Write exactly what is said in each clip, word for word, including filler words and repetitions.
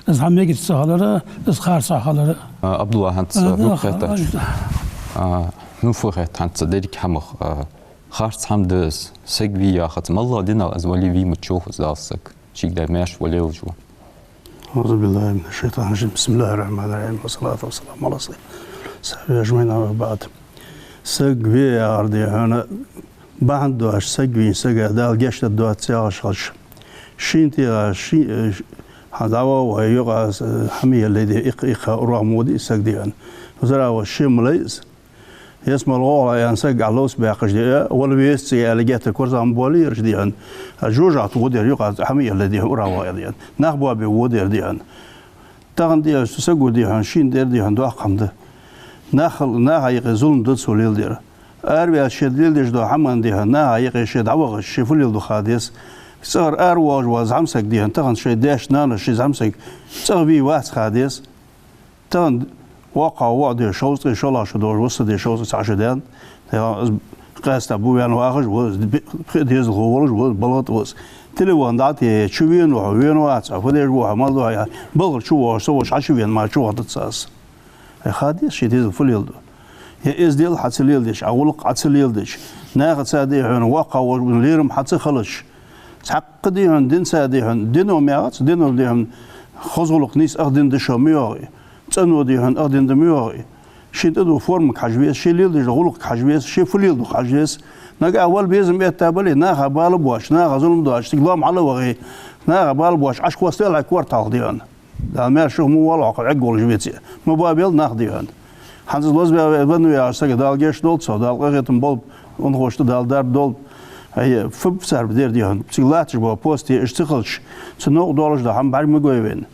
Из хӀама мегаш ца хилар, из харц хилар. А, Абдулла, хӀанз, а, хӀу да, хетта? А, хӀу хетта хӀанз деррига хӀамах, а, харц хӀама да из, саг вий яхац, моллагӀа динах из вале вий ма вац из Дала саг. Шийга даь маьрша вале вале ва. أعوذ بالله من الشيطان الرجيم. بسم الله الرحمن الرحيم. والصلاة والسلام على سيدنا وصحبه أجمعين. أما بعد. Саг ве яхар да хьона, бахьан доацаш саг вийна сага Дала гешт дергдоацаш яхаш хилча. Шийна тӀера ши-, э, хьан дӀавоагӀа юкъа, э, хӀама елле де, икх-, икха урагӀ ма вода из саг да хьона. Зара ва ши ма лай из. Ялсмала гӀолла яьнна саг гӀа ловца баьккхаш да, вала веза цига аьле геттара корзагӀа ма болий ераш да хьона. А жожагӀате вода ер юкъа хӀама елле да хьона, урагӀ воагӀа да хьона. Нах боабе вода ер да хьона. Тахан да хьона саго да хьона, шийна тӀера да хьона доккха хӀама да. Нах-, наха юкъе зулам да цо леладер. Араваьлча ше леладеш дола хӀама да хьона, наха юкъе ше дӀавахача, ше фу леладу ха деза. ЦӀагӀара аравоагӀаш вола зӀамсаг да хьона, тахан шоай даьш-нанаш ший зӀамсаг цӀагӀа вий вац ха деза. Тахан воккхагӀа воӀ да, шовзткъеи шоллагӀа шу долаш ва са, да, шовзткъеи цхьа шу даьнна. Тахан из къаьстта бу ваьнна вахаш ва, из би-, пхи дезалхо волаш ва, балха тӀа ва из. Телефон дӀатеха, чу вена ва хьо, вена вац хьо, фу деш ва хьо, мала да хьо, балхара чу воагӀаш, со волаш хьачувена мара чувахийтац аз. Ай, ха деза ший дезал фу леладу. Е эздел хьа ца леладеш, Ӏа гӀулакх Ӏа ца леладеш, нахаца да хьона, воккхагӀа волча лерам хьа ца хилча, цхьаккха да хьона динца да хьона, дино мегӀац, дино да хьона хоза гӀулакх, нийса ах дин да шо ма йоагӀий, цӀено да хьона ах дин да ма йоагӀий. Шийна тӀадоагӀа формага хьажа веза, ше леладеш дола гӀулакхага хьажа веза, ше фу леладу хьажа веза. Нагахь вала безам этта бале, наха бала боацаш, наха зулам доацаш, цига лоам хьалвахе, наха бала боацаш, Ӏаш хостел хьай корталах да хьона. Дала маьрша шу ма воалл хьо, кхы Ӏергволаш веце. Ма боабел нах да хьона. ХӀанз из лозабаь венна ва яхача сага Дала гешт долда цох, Дала къахетам болба, унахошта Дала дарба долба. Ай, фу ба цар дер да хьона. Цига латташ бола посте, уж ца хилча, цу новкъа долаш дола хӀама бӀарга ма гой вайна.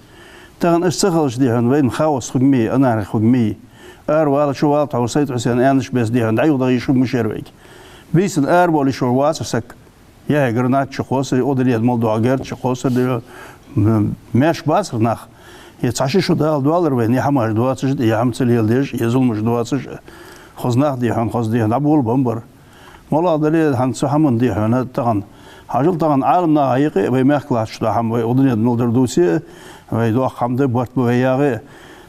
Тахан уж ца хилча да хьона, вайна хаос хургья, анархи хургья. Аравала, чувала, тхьовра СаӀид-Хьусен аьннача беса да хьона, дӀа-юха даха йиш хургья шоана вайга. Бийсанна арабовла йиш йолаш вацар саг. Е хьай гранат чукхоссар, е удалет мел доагӀа герз чукхоссар да, м-, маьрша бацар нах. Е цхьа ши шу Дала доаллар вайна, е хӀамаш доацаш, е хӀама ца леладеш, е зуламаш доацаш, хоза нах да хьона, хоза да хьона, дӀаболабеннабар. МоллагӀа дале а хӀанз цу хӀаман да хьона тахан. Хьажал тахан Ӏаламнаха юкъе, вай мехка латташ дола хӀама, вай удалет мел дар дувце, вай доккха хӀама да, барт ба вай яхе.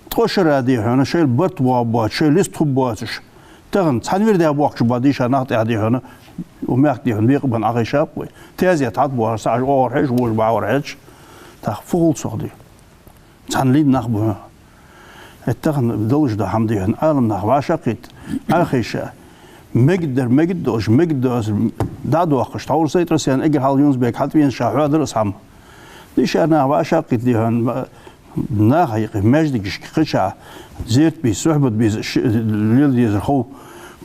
Ткъо шера да хьона, шоайла барт боагӀа боацаш, шоайла лист хургбоацаш. Тахан цхьан вир даь бохкаш ба дийша нах тӀехьа да хьона, у мехка да хьона бекъабенна Ӏохайшаб вай. Тезет хьатӀабоагӀаш, цхьа оагӀорахьежача, вож бӀаьварахьежача, тӀаккха фу хул цох да. Цхьан лийна нах ба. Э, тахан долаш дола хӀама да хьона, Ӏаламнах вӀашагӀкхийтта, Ӏохайша. Мегаргдар мегаргдолаш, мегаргдоацар дӀа а доаккхаш, тхьовра СаӀид-Хьусен, эггара хьалха Юнус-Бек хьатӀавенача ша хьоадаьр из хӀама. Дийша нах вӀашагӀкхийтта да хьона, наха юкъе, маьждигашка кхычахьа зерат бе, сухьбат бе, ш-, леладе дезар хов.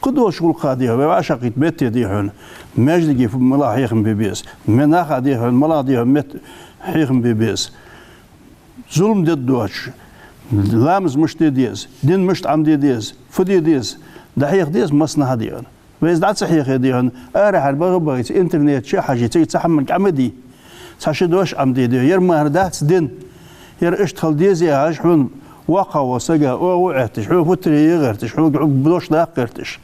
Кхы долча гӀулакха да хьона, вай вӀашагӀкхийтта метте да хьона. Маьждиге фу-, малагӀа хьехам бе беза. Ме-, наха да хьона, малагӀа да хьона метта хьехам бе беза. Зулам дергдоацаш, ламаз мишта де деза, дин мишта Ӏомаде деза, фу де деза, дӀахьеха деза массанахьа да хьона. Вай из дӀа ца хьехе да хьона, арахьара баха а бахийта, интернета чу а хьажий, цига цхьа хӀаманга Ӏомаде. Цхьа ши дош Ӏомаде да хьона, ер мара дац дин. Ер иштта хила деза яхаш, хьона воккхагӀа вола сага оагӀув Ӏетташ, хьона фу тара я гӀерташ, хьога дош даккха гӀерташ.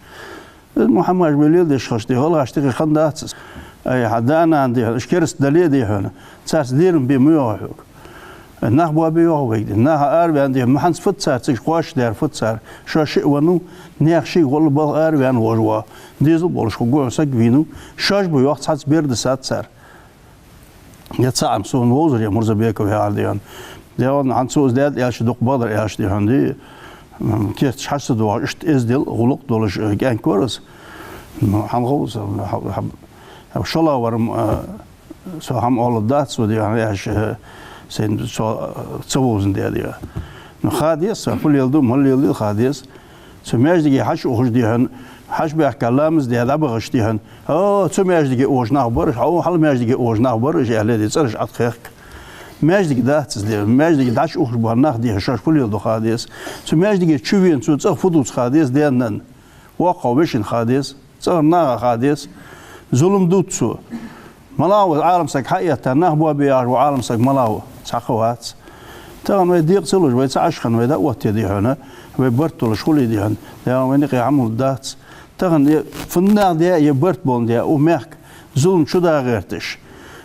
Из мо хӀамаш вай леладеш хилча да, гӀалгӀашта юкъе хиннадац из. Ай, хьа да-нана да хьона, уж кераста дале а да хьона, царца лерам бе ма йоагӀий хьога. Нах боабе йоагӀа вайга да. Наха араваьнна да хьона, ма хӀанз фуд цар цига кхоачашдаьр, фуд цар. Шоаш шиъ веннав, наьха шийга гӀолла балха араваьнна вож ва. Дезал болаш хургва хьона, саг вийнав. Шоаш ба йоах, цхьацца бер дисад цар. Е цхьа Ӏам сона вовзар, е Мурзабеков яхар да хьона. Де вон хӀанз цо из даьд аьлча дукха бакъдар аьлча да хьона, ди, м, керташ хьача ца доагӀаш, иштта эздел, гӀулакх долаш, э, кӀаьнк вар из. Ну, хьан хов из, хьа-, хьа-, хьа-, шоллагӀвар-м, э, со хӀама оаларгдац цо, да хьона, аьлча, э, сайна цо, э, ца вовзандаь да. Ну, ха деза, фу леладу, мала леладу, ха деза. Цу маьждиге хьачуухаш да хьона, хьачубаьхка ламаз даь дӀабахача да хьона, о, цу маьждиге ухаш нах бар уж, о, хьал маьждиге ухаш нах бар уж, аьле да цӀераш ӀотӀахьехк. Маьждиг дац из да, маьждиге дӀачуухаш бола нах да хьона, шоаш фу леладу ха деза. Цу маьждиге чувена цо цӀагӀа фу дувц ха деза, даьна-нанна. ВоккхагӀа вешийна ха деза, цӀагӀара наха ха деза. Зулам дувц цо. МалагӀа ва Ӏалам саг хьаэтта, нах боабе яхаш вола Ӏалам саг малагӀа ва? Цхьаккха вац. Тахан вай декъа ца луш, вай ца Ӏаш хинна, вай дӀаоттаде да хьона, вай барт долаш хуле да хьона, Дала вайна юкъе хӀама лургдац. Тахан е фуннагӀа де, е барт боландаь, укх мехка зулам чудаха гӀерташ,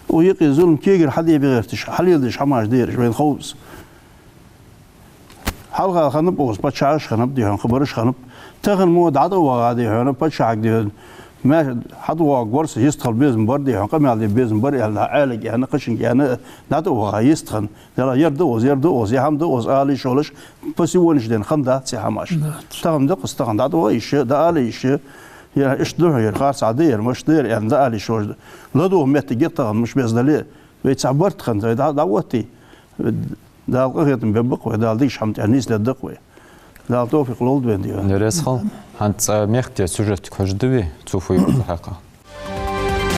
укх юкъе зулам кегара хьадебе гӀерташ, хьалеладеш хӀамаш да ераш, вайна хов из. Хьалха хиннаб укхаза паччахьаш, хиннаб, дий хьона, хабараш хиннаб. Тахан мо дӀатӀаваха, дий хьона, паччахьага, дий хьона, ма-, хьатӀавоагӀаргвар со, йистхила безам бар, дий хьона, къамаьл де безам бар аьнна, Ӏаьлага аьнна, кхычунга аьнна, дӀатӀаваха йистхинна. Дала, ер да укхаза, ер да укхаза, ер хӀама да укхаза ала йиш йолаш, по сегодняшний день хиннадац из хӀамаш. Да. Тахан да-кх из, тахан дӀатӀаваха йиш я, дӀаала йиш я, ер иштта да хьона, ер харцахьа да, ер мишта да, ер аьнна, дӀаала йиш йолаш. ЛадувгӀа моттиг я тахан, мишта беза дале а. Вай цхьа барт хиннад, вай дӀа-, дӀаоттий. Дала къахетам бергба-кх вай, Дала дикача хӀаман тӀа нийслургда-кх вай. Дала товфикъ лолда вайна, дий хьона. Реза хила. ХӀанз цкъа мехкда сюжетага хьожаргда вай, цу фу юкъа хьакха.